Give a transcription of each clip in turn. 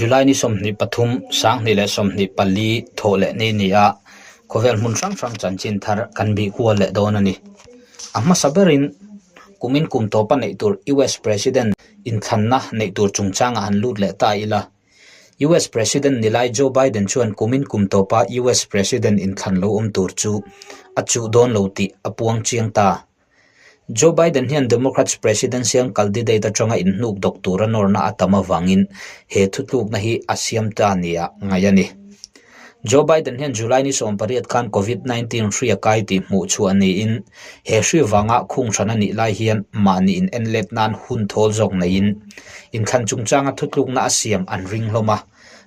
July ni 23, 2024 thawh leh ni ni a, khawvel hmun hrang hrang chanchin thar kan bih kual leh dawn a ni. A hmasa berin kumin kum tawpa neih tur US President inthlanna neih tur chungchangah han lut leh ta ila. US President ni lai Joe Biden chuan kumin kum tawpa US President inthlan lo awm tur chu a chuh dawn lo tih a puang chiang ta. Joe Biden hian Democrats presidential candidate atanga inhnuk dawk tura nawrna a tam avangin he thutlukna hi a siam ta nia ngaih a ni. Joe Biden hian July ni 18 khan Covid-19 hri a kai tih hmuh chhuah niin he hri vanga khung hran a nih lai hian mahni in enlet nan hun thawl zawk neiin inthlan chungchanga thutlukna a siam an ring hlawm a.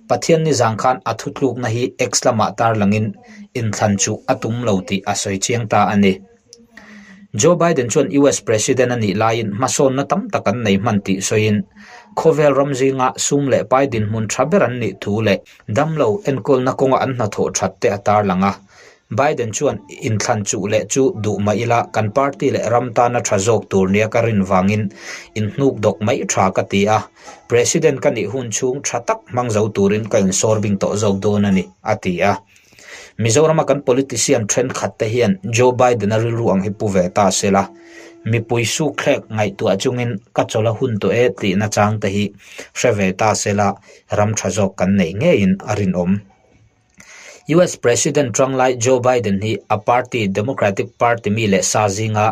Pathian nizang khan a thutlukna hi X lamah tarlangin inthlan chu a tum lo tih a sawi chiang ta a ni. Joe Biden chuan US President a nih laiin hmasawnna tam tak an nei hman tih sawiin, khawvel ram zinga sum leh pai dinhmun tha ber an nih thu leh damlo enkawlna kawnga an hnathawh that te a tarlang a. Biden chuan inthlan chuh leh chu duh mah ila kan party leh ram tana tha zawk tur nia ka rin vangin inhnuk dawk mai tha ka ti a, President ka nih hun chhung tha tak hmang zo turin ka insawr bing tawh zawk dawn a ni, a ti a. Mizorama kan politician thenkhat te hian Joe Biden-a rilru ang hi pu ve ta se la, mipui sukthlek ngaihtuah chungin ka chawlh a hun tawh e tihna chang te hi hre ve ta se la, ram tha zawk kan neih ngeiin a rinawm. US President tanglai Joe Biden hi a party Democratic Party mi leh sa zinga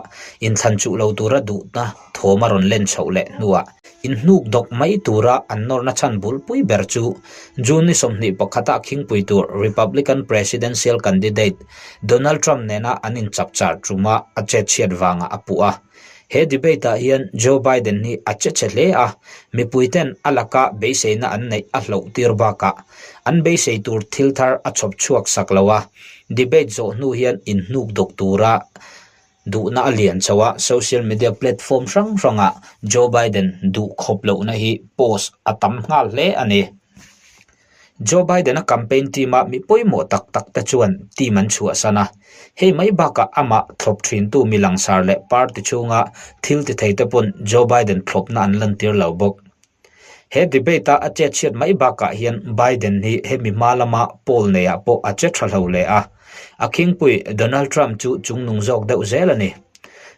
inthlan chuh lo tura duhna thawm a rawn len chhoh leh hnuah Inhnuk dawk mai tura an nawrna chhan bulpui ber chu June ni 21 a khingpui tur Republican presidential candidate Donald Trump nena an inchapchar tuma a chetchhiat vangah a puh a. He debate-ah hian Joe Biden hi a che chhe hle a, mipuiten a laka beiseina an neih a hloh tir bakah an beisei tur thil thar a chhawp chhuak sak lo a, debate zawh hnu hian inhnuk dawk tura Duhna a lian chho a, social media platform hrang hrangah Joe Biden duh khawp lohna hi post a tam nghal hle a ni. Joe Biden-a campaign team-a mi pawimawh tak tak te chuan team an chhuahsan a, hei mai bakah amah thlawp thintu mi langsar leh party chhunga thil ti thei te pawn Joe Biden thlawpna an lantir lo bawk. He debate-a a chetchhiat mai bakah hian Biden hi hemi hma lama poll neiah pawh a che tha hlo leh a, a khingpui Donald Trump chu chungnung zawk deuh zel a ni.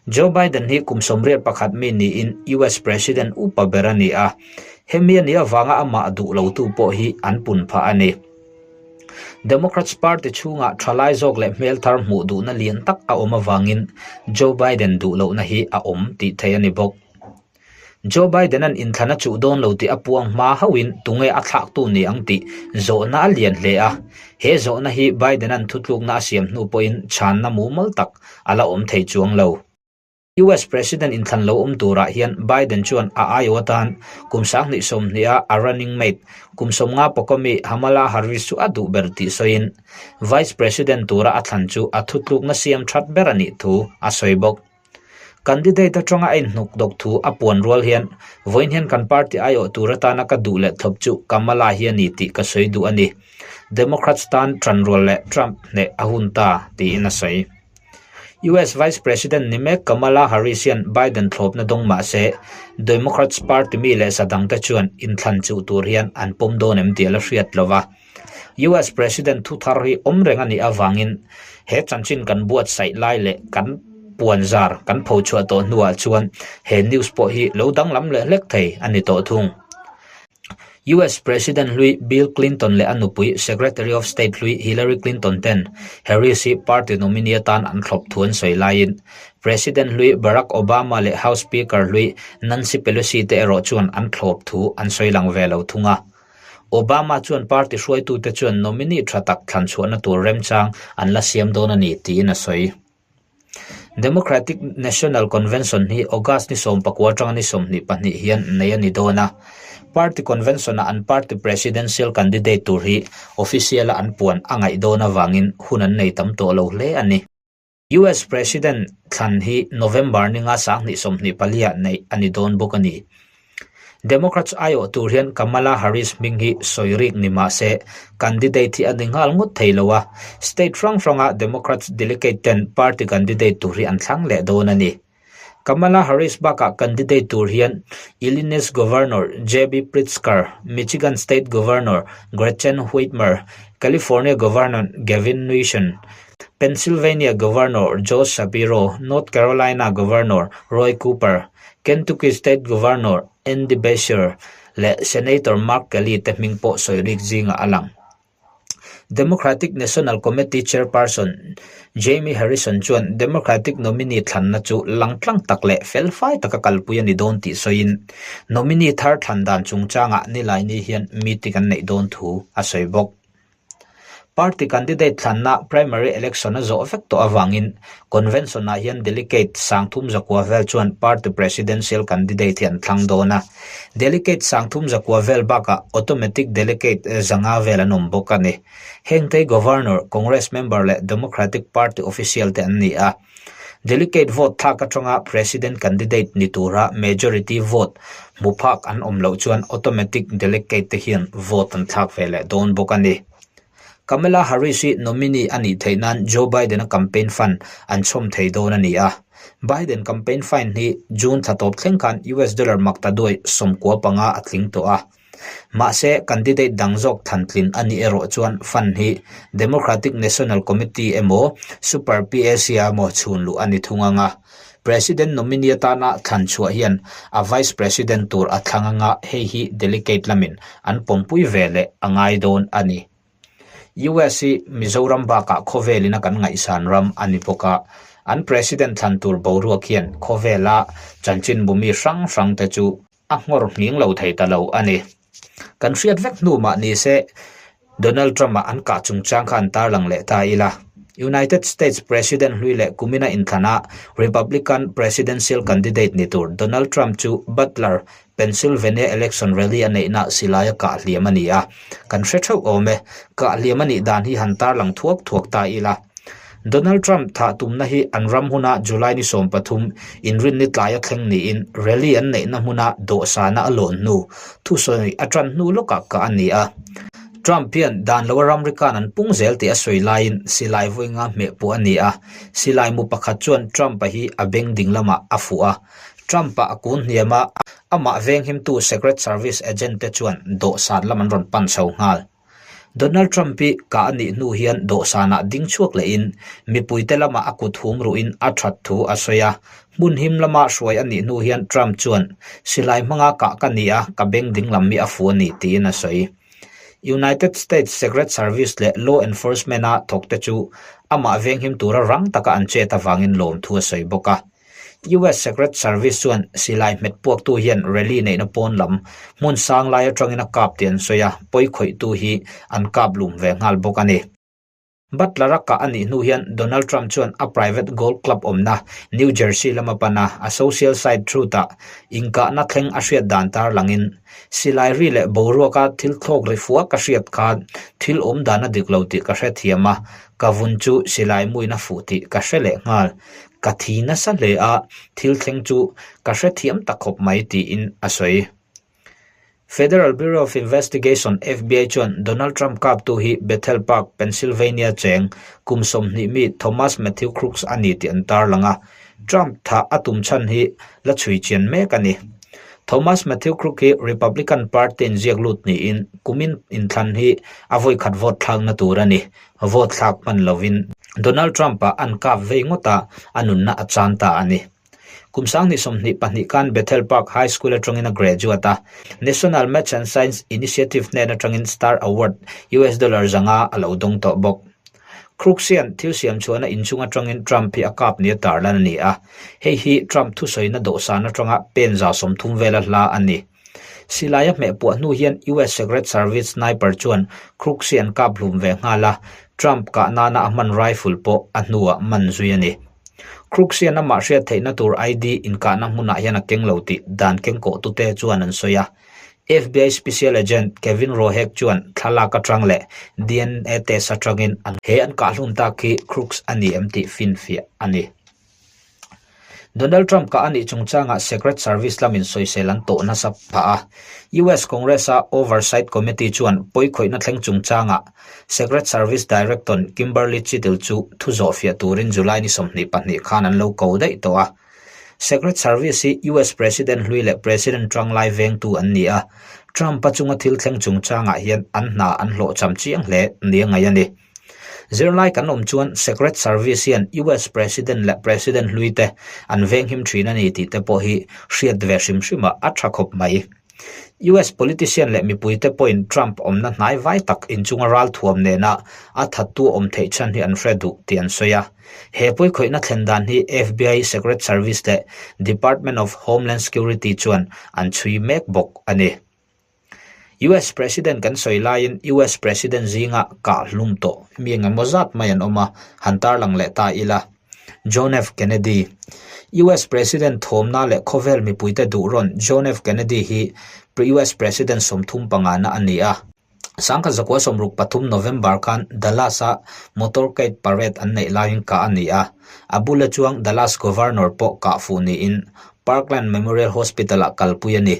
Joe Biden hi kum 81 mi niin US President upa ber a ni a, hemi a nih avanga amah duh lotu pawh hi an pun phah a ni. Democrats Party chhungah thalai zawk leh hmel thar hmuh duhna lian tak a awm avangin Joe Biden duh lohna hi a awm tih theih a ni bawk. Joe Biden-a'n inthlan a chuh dawn lo tih a puang hma hauhin tunge a thlaktu ni ang tih zawhna a lian hle a. He zawhna hi Biden-a'n thutlukna a siam hnu pawhin chhanna mumal tak a la awm thei chuang lo. US President inthlan lo awm turah hian Biden chuan a aiawh atan kum 2020-a a running mate kum 50 pawkawmi Kamala Harris chu a duh ber tih sawiin Vice President tura a thlan chu a thutlukna siam that ber a nih thu a sawi bawk. Candidate atanga a inhnuk dawk thu a puan rual hian vawiin hian kan party aiawh tur atana ka duh leh thlawp chu Kamala hi a ni tih ka sawi duh a ni. Democrats tan tanrual leh Trump hneh a hun ta, tiin a sawi. US Vice President ni mek Kamala Harris hian Biden thlawpna dawng mah se Democrats party mi leh sa dangte chuan inthlan chuh tur hian an pawm dawn em tih a la hriat lo va. US President thu thar hi awm reng a nih avangin he chanchin kan buatsaih lai leh kan puanzar kan pho chhuah tawh hnuah chuan he news pawh hi lo danglam leh hlek thei a ni tawh thung. US President hlui Bill Clinton leh a nupui Secretary of State hlui Hillary Clinton ten Harris hi party nominee atan an thlawp thu an sawi laiin President hlui Barack Obama leh House Speaker hlui Nancy Pelosi te erawh chuan an thlawp thu an sawi lang ve lo thung a. Obama chuan party hruaitute chuan nominee tha tak thlan chhuahna tur remchang an la siam dawn a ni tiin a sawi. Democratic National Convention hi August ni 19 atanga ni 22 hian nei a ni dawn a. Party convention-a an party presidential candidate tur hi official-a an puan a ngaih dawn avangin hun an nei tam tawh lo hle a ni. US President thlan hi November ninga 2024 ah neih a ni dawn bawk a ni. Democrats aiawh tur hian Kamala Harris hming hi sawi rik ni mah se candidate hi a ni nghal ngawt thei lo a, state hrang hranga Democrats delegate ten party candidate tur hi an thlang leh dawn a ni. Kamala Harris bakah candidate tur hian Illinois Governor JB Pritzker, Michigan State Governor Gretchen Whitmer, California Governor Gavin Newsom, Pennsylvania Governor Josh Shapiro, North Carolina Governor Roy Cooper, Kentucky State Governor Andy Beshear leh Senator Mark Kelly te hming pawh sawi rik zingah a lang. Democratic National Committee Chairperson Jamie Harrison chuan Democratic nominee thlanna chu langtlang tak leh felfai taka kalpui a ni dawn tih sawiin, nominee thar thlan dan chungchangah Nilaini hian meeting an neih dawn thu a sawi bawk. Party candidate thlanna primary election a zawh vek tawh avangin convention-ah hian delegate 31,000 vel chuan party presidential candidate hi an thlang dawn a. Delegate 39,000 vel bakah automatic delegate 500 vel an awm bawk a ni. Hengte Governor, Congress member leh Democratic Party official te an ni a. Delegate vote thlak atanga President candidate ni tura majority vote hmu phak an awm loh chuan automatic delegate te hian vote an thlak ve leh dawn bawk a ni. Kamala Harris hi nominee a nih theih nan Joe Biden-a campaign fund an chhawm thei dawn a ni a. Biden campaign fund hi June thla tawp thleng khan US dollar maktaduai 95 a tling tawh a. Mahse, candidate dang zawk thlan tlin a nih erawh chuan fund hi Democratic National Committee emaw Super PAC ah emaw chhun luh a ni thung ang a. President nominee atana thlan chhuah hian a Vice President tur a thlang anga hei hi delegate lamin an pawmpui ve leh a ngai dawn a ni. US hi Mizoram bakah khawvelin a kan ngaihsan ram a ni bawk a, an President thlan tur boruak hian khawvela chanchinbu mi hrang hrang te chu a nghawr nghing lo thei ta lo a ni. Kan hriat vek hnu mah ni se Donald Trump-a an kah chungchang kha an tarlang leh ta ila. United States President hlui leh kumina inthlana Republican presidential candidate ni tur Donald Trump chu Butler, Pennsylvania election rally a neihna silaia kah hliam a ni a. Kan hre theuh awm e, kah hliam a nih dan hi han tarlang thuak thuak ta ila. Donald Trump thah tumna hi an ram huna July ni 13 inrinni tlaia thleng niin rally an neihna hmuna dawhsana a lawn hnu thusawi a tan hnu lawkah kah a ni a. Trump hian dan loa ramri kan an pung zel tih a sawi laiin silai vawi nga hmeh pawh a ni a, silai mu pakhat chuan Trump-a hi a beng ding lamah a fuh a. Trump-a a kun hniam a, amah venghimtu Secret Service agent te chuan dawhsan lam an rawn pan chho nghal. Donald Trump hi kah a nih hnu hian dawhsanah ding chhuak lehin mipuite lamah a kut hum ruhin a that thu a sawi a. Hmun him lama hruai a nih hnu hian Trump chuan, Silai hmanga kah ka ni a, ka beng dinglam mi a fu a ni, tiin a sawi. United States Secret Service leh law enforcement-a thawkte chu amah venghim tura rang taka an chet avangin lawmthu a sawi bawk a. US Secret Service chuan silai hmet puaktu hian rally neihna pawn lam hmun sang lai atangin a kap tih an sawi a, pawi khawihtu hi an kap lum ve nghal bawk a ni. Butler-a kah a nih hnu hian Donald Trump chuan a private golf club awmna New Jersey lama pan a, a social site Truth-ah inkahna thleng a hriat dan tarlangin, Silai ri leh boruaka thil thlawk ri fua ka hriat khan thil awm dan a dik lo tih ka hrethiam a, ka vun chu silai muin a fuh tih ka hre leh nghal. Ka thi nasa hle a, thil thleng chu ka hrethiam ta khawp mai tiin a sawi. Federal Bureau of Investigation, FBI, chuan Donald Trump kaptu hi Bethel Park, Pennsylvania cheng kum 20 mi Thomas Matthew Crooks a ni tih an tarlang a. Trump thah a tum chhan hi la chhui chian mek a ni. Thomas Matthew Crooks hi Republican Party inziak lut niin kumin inthlan hi a vawikhat vote thlakna tur a ni. Vote thlak hman lovin Donald Trump-a an kap vei ngawt a, a nunna a chan ta a ni. Kum 2022 khan Bethel Park High School atangin a graduate a, National Maths and Science Initiative hnen atangin Star Award US dollar 500 a lo dawng tawh bawk. Crooks hian thil siam chhuahna inchung atangin Trump hi a kap nia tarlan a ni a, hei hi Trump thusawina dawhsan atanga pen 30 vela hla a ni. Silai a hmeh puah hnu hian US Secret Service sniper chuan Crooks hi an kap hlum ve nghal a, Trump kah nana a hman rifle pawh a hnuah man zui a ni. Crooks hian amah hriat theihna tur ID inkahna hmunah hian a keng lo tih dan kengkawhtute chuan an sawi a. FBI Special Agent Kevin Rohek chuan thlalak atang leh DNA test atangin an he an kahhlum tak hi Crooks a ni em tih finfiah a ni. Donald Trump kah a nih chungchangah Secret Service lamin sawisel an tawh nasa phah a. US Congress-a Oversight Committee chuan pawikhawihna thleng chungchangah Secret Service Director Kimberly Cheatle chu thu zawhfiah turin July ni 22 khan an lo ko daih tawh a. Secret Service hi US President hlui leh President tanglai vengtu an ni a, Trump-a chunga thil thleng chungchangah hian an hna an hlawhcham chiang hle nia ngaih a ni. Zirlai kan awm chuan Secret Service hian US President leh President hlui te an venghim thin a ni tih te pawh hi hriat ve hrim hrimah a tha khawp mai. US politician leh mipuite pawhin Trump awmna hnai vai tak inchunga ralthuam nena a thattu awm theih chhan hi an hre duh tih an sawi a. He pawikhawihna thlen dan hi FBI Secret Service leh Department of Homeland Security chuan an chhui mek bawk a ni. US President kan sawi laiin US President zinga kah hlum tawh mi engemaw zat mai an awm a, han tarlang leh ta ila. John F. Kennedy US President thawmna leh khawvel mipuite duh rawn John F. Kennedy hi US President 35 na a ni a. 1963 November khan Dallas-a motorcade parade an neih laiin kah a ni a, a bula chuang Dallas Governor pawh kah fuh niin Parkland Memorial Hospital-ah kalpui a ni.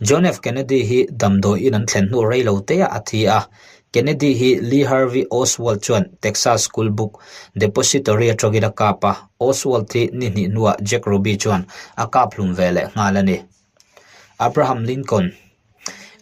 John F. Kennedy hi damdawi in an thlen hnu rei lo teah a thi a. Kennedy hi Lee Harvey Oswald chuan Texas School Book Depository atangin a kap a, Oswald hi ni hnih hnuah Jack Ruby chuan a kap hlum ve leh nghal a ni. Abraham Lincoln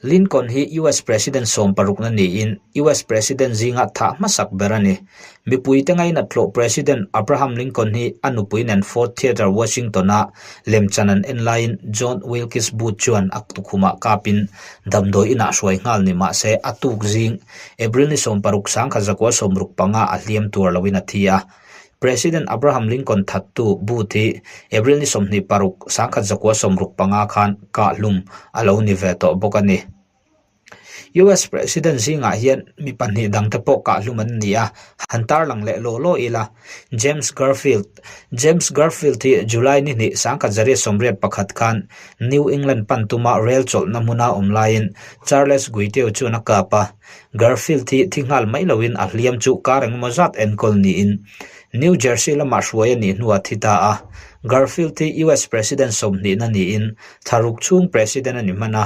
Lincoln hi US President 16 na niin US President zinga thah hmasak ber a ni. Mipuite ngainat hlawh President Abraham Lincoln hi a nupui nen Ford Theatre Washington-a lemchan an en laiin John Wilkes Booth chuan a tukhumah kapin damdawi inah hruai nghal ni mah se a tuk zing April ni 16 1965 a hliam tuar loin a thi a. President Abraham Lincoln thattu Booth hi April ni 26 1965 khan kah hlum a lo ni ve tawh bawk a ni. US President zingah hian mi pahnih dangte pawh kah hlum an ni a, han tarlang leh law law ila. James Garfield James Garfield hi July ni hnih 1981 khan New England pan tuma rel chawlhna hmuna awm laiin Charles Guiteau chuan a kap a. Garfield hi thi nghal mai loin a hliam chu kar engemaw zat enkawl niin New Jersey lamah hruai a nih hnuah thi ta a. Garfield hi US President 20 na niin thlaruk chhung President a ni hman a.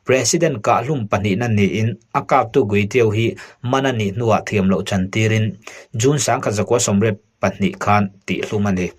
President kah hlum pahnihna niin a kaptu Guiteau hi man a nih hnuah thiam loh chan tirin June 1982 khan tih hlum a ni.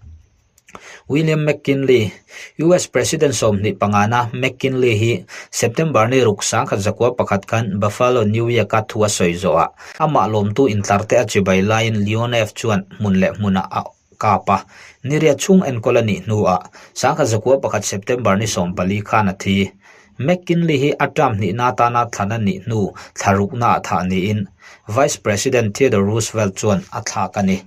William McKinley US President 25 na McKinley hi September ni ruk 1901 khan Buffalo, New York-a thu a sawi zawhah amah lawmtu intlar te a chibai laiin Leon F. chuan hmun leh hmunah a kap a. Ni riat chhung enkawl a nih hnuah 1901 September ni 14 khan a thi. McKinley hi a term hnihna atana thlan a nih hnu thlarukna ah thah niin Vice President Theodore Roosevelt chuan a thlak a ni.